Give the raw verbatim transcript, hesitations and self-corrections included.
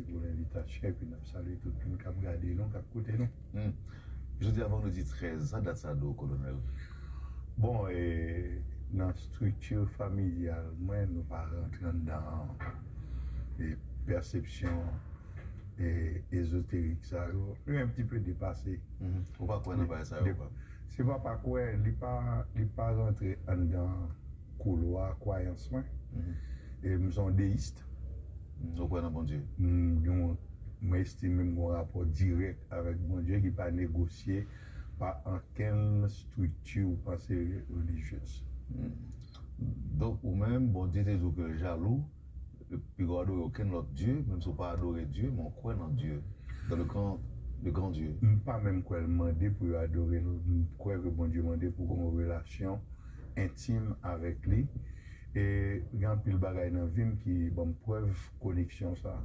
Pou lenvitasyon, epi n ap salye tout moun k ap gade nou, k ap koute nou. Hmm. Jodi a vandredi trèz, sa dat sa do, Kolonèl? Bon, e, nan estrikti familyal mwen, nou pa rantre anndan e, pèsepsyon e, ezoterik sa yo. Nou un petit peu dépassé. Mhm. Ou pa kwè nan bagay sa yo, De- pa? Se pa pa kwè, li pa, li pa rantre anndan koulwa kwayans mwen. Mhm. E m se yon deyis. Mm, ou kwè nan Bondye? M, yon, mwen estime m gen yon rapò dirèk avèk Bondye ki pa negosye pa ankenn estrikti panse relijyez. Mm. Donk, ou menm, Bondye te di w ke l jalou, li poko adore okenn lòt dye, menm si w pa adore Dye, men w kwè nan Dye, dans le grand, le grand Dieu. M pa menm kwè l mande pou yo adore l. M kwè ke Bondye mande pou gen yon relasyon entim avèk li. E gen anpil bagay nan vi m ki ban m prèv koneksyon sa.